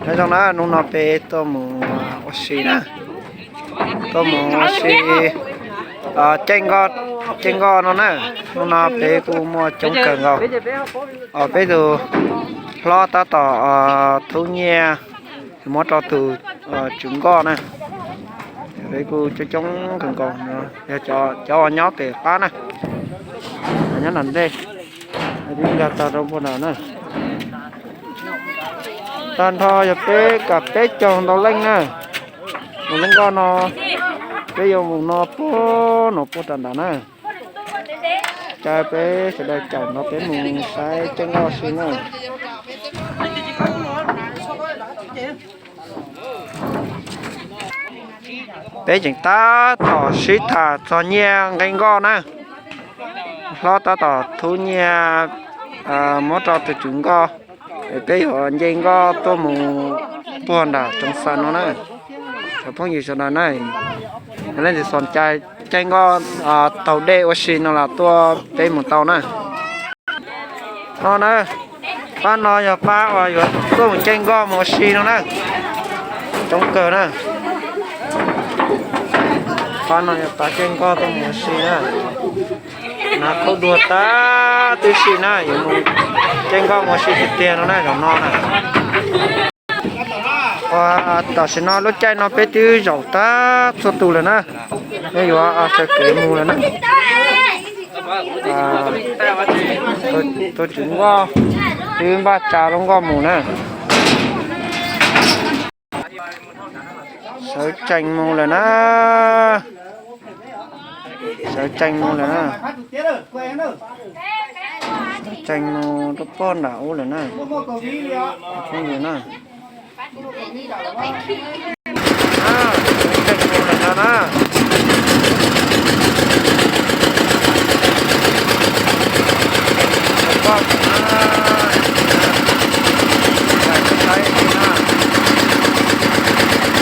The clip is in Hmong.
Nyob zoo na, hnub no peb tuaj mus ua si na, tuaj mus ua si caij nkoj, caij nkoj no na. Hnub no peb kuj muaj coob kawg nkaus. Peb tus hlob tab tom thub nyiaj muab rau tus tswv nkoj na. Peb kuj coob coob kawg nkaus, yog cov uas nyob pem qab na, nyob nram ntej, nkag tag rau puag nram na. Tag nrho yog peb kaum peb caug ntau leej na. Mus lub nkoj no, peb yuav mus no puag no puag rau nram na. Caw peb sawv daws caum nrog peb mus saib caij nkoj si na. Peb tseem tab tom sib tham txog nyiaj nqe nkoj na. Hlob tab tom thub nyiaj muab rau tus tswv nkoj, es peb yuav nce nkoj tuaj mus puag nram Tsoov Xas no na. Cov phooj ywg sawv daws na, leej twg xom cai caij nkoj taug dej ua si no los tuaj peb mus tau na. No na, pab no yog pab uas yuav tuaj mus caij nkoj mus ua si no na. Coob kawg na. Pab no yog pab caij nkoj tuaj mus ua si na. Hnav khaub dua tag tib si na, yuav mus caij nkoj mus ua si tiag tiag no na, zaum no na. Tam sim no lub caij no peb twb zaum tag txhua tus lawm na, peb yuav sawv kev mus lawm na. Tus tswv nkoj twb npaj tsa lub nkoj mus na. Sawv tsees mus lawm na. Sawv tsees mus lawm na. Sawv tsees mus rau puag nram ub lawm na. Phooj ywg na.